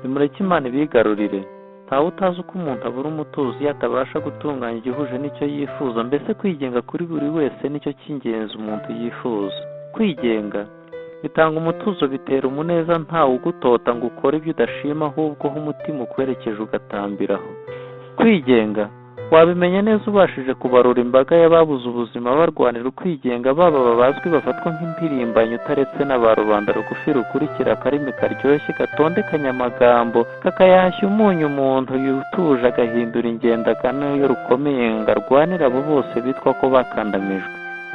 Nimureke Imana ibigarurire. Ntawe utazi uko umuntu abura umutuzo iyo atabasha gutunganya igihuje n'icyo yifuza, mbese kwigenga kuri buri wese nicyo cy'ingenzi umuntu yifuza. Kwigenga bitanga umutuzo, bitera umuneza, ntawe ugutota ngo ukore ibyo udashima, ahubwo aho umutima ukwerekeje ugatambiraho. Kwigenga wabimenya neza ubashije kubarura imbaga y'ababuze ubuzima barwanira ukwigenga, baba babazwi bafatwa nk'impirimbanyi, utaretse na ba rubanda rugufi rukurikira akarimi karyoshye gatondekanya amagambo kakayahashya umunyu, umuntu yutuje agahindura ingendo agana iyo rukomeye ngo arwanire abo bose bitwa ko bakandamijwe.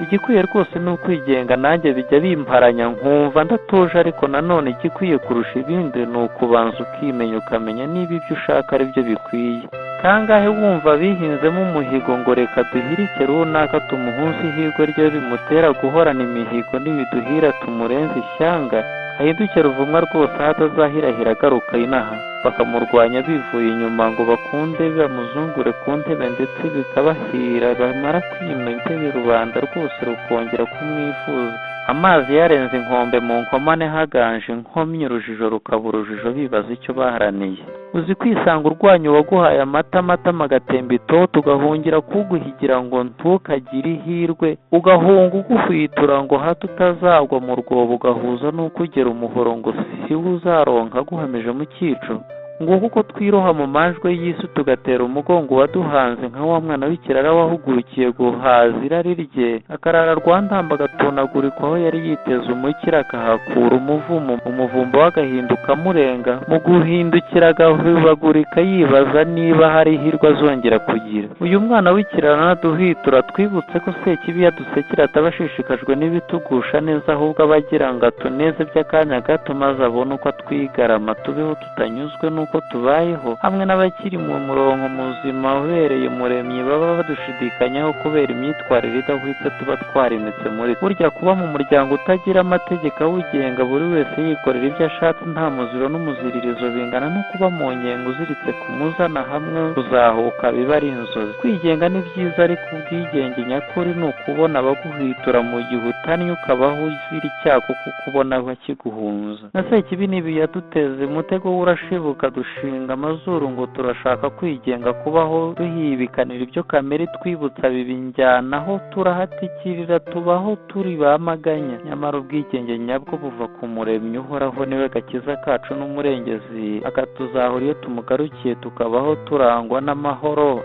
Igikwiye rwose ni ukwigenga, nanjye bijya bimparanya nkumva ndatuje, ariko nanone igikwiye kurusha ibindi ni ukubanza ukimenya, ukamenya niba ibyo ushaka ari byo bikwiye. Kangahe wumva bihinzemo umuhigo ngo reka duhirike runaka tumuhuze ihirwe rye rimutera guhorana imihigo, nibiduhira tumurenze ishyanga ahinduke ruvumwa rwose aho atazahirahira agaruka inaha, bakamurwanya bivuye inyuma ngo bakunde bamuzungure ku ntebe, ndetse bikabahira bamara kwima intebe rubanda rwose rukongera kumwifuza. Amazi yarenze inkombe mu nkomane haganje inkomyi, urujijo rukaba urujijo bibaza icyo baharaniye. Uzi kwisanga urwanya uwaguhaye amata, amatama agatemba itoto, ugahungira kuguhigira ngo ntukagire ihirwe, ugahunga uguhwitura ngo hato utazagwa mu rwobo, ugahuza n'ukugera umuhoro ngo siwe uzaronka aguhamije mu cyico. Nguko uko twiroha mu majwi y'isi tugatera umugongo uwaduhanze, nka wa mwana w'ikirara wahugukiye guhaza irari rye, akarara rwantamba agatunagurikwa aho yari yiteze umukira akahakura umuvumo, umuvumba w'agahinda ukamurenga, mu guhindukira agahubagurika yibaza niba hari ihirwe azongera kugira. Uyu mwana w'ikirara naduhwitura twibutse ko Sekibi yadusekera ataba ashishikajwe n'ibitugusha neza, ahubwo aba agira ngo atuneze by'akanya gato maze abone uko atwigarama tubeho tutanyuzwe n'uko tubayeho, hamwe n'abakiri mu murongo muzima ubereye umuremyi baba badushidikanyaho kubera imyitwarire idahwitse tuba twarimitse muri. Burya kuba mu muryango utagira amategeko awugenga, buri wese yikorera ibyo ashatse nta muziro n'umuziririzo, bingana no kuba mu nyenga uziritse ku muzana hamwe kuzahuka biba ari inzozi. Kwigenga ni byiza, ariko ubwigenge nyakuri ni ukubona abaguhwitura mu gihe utannye ukabaho uzira icyago kuko ubona bakiguhunza. Na Sekibi nibi yaduteze umutego w'urashibuka dushinga amazuru ngo turashaka kwigenga, kubaho duhibikanira ibyo kamere twibutsa bibinjyana aho turahatikirira tubaho turi bamaganya. Nyamara ubwigenge nyabwo buva ku muremyi uhoraho, niwe gakiza kacu n'umurengezi, akatuzahura iyo tumugarukiye tukabaho turangwa n'amahoro.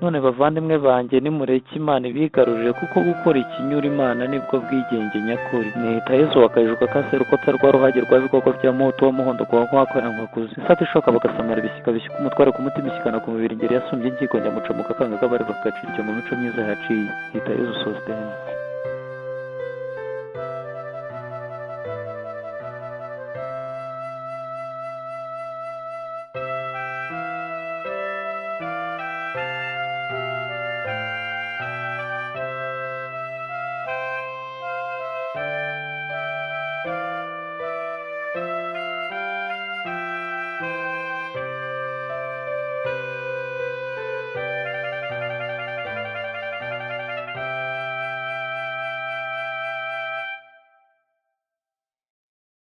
None bavandimwe banjye, nimureke Imana ibigarurire, kuko gukora ikinyura Imana nibwo bwigenge nyakuri. Nihita Yezu wakajijuka kaserukotsa rwa ruhage rwa bikoko bya muhutu wa muhondo kwa kwakorera nkakuzi isata ishoka bagasamara ibishyika bishyika umutware ku mutima ishyikana ku mubiri, ingeri yasumbye inkiko nyamuca mu kakanga k'abari bakacira icyo mu mico myiza yaciye. Hita Yezu Sositene.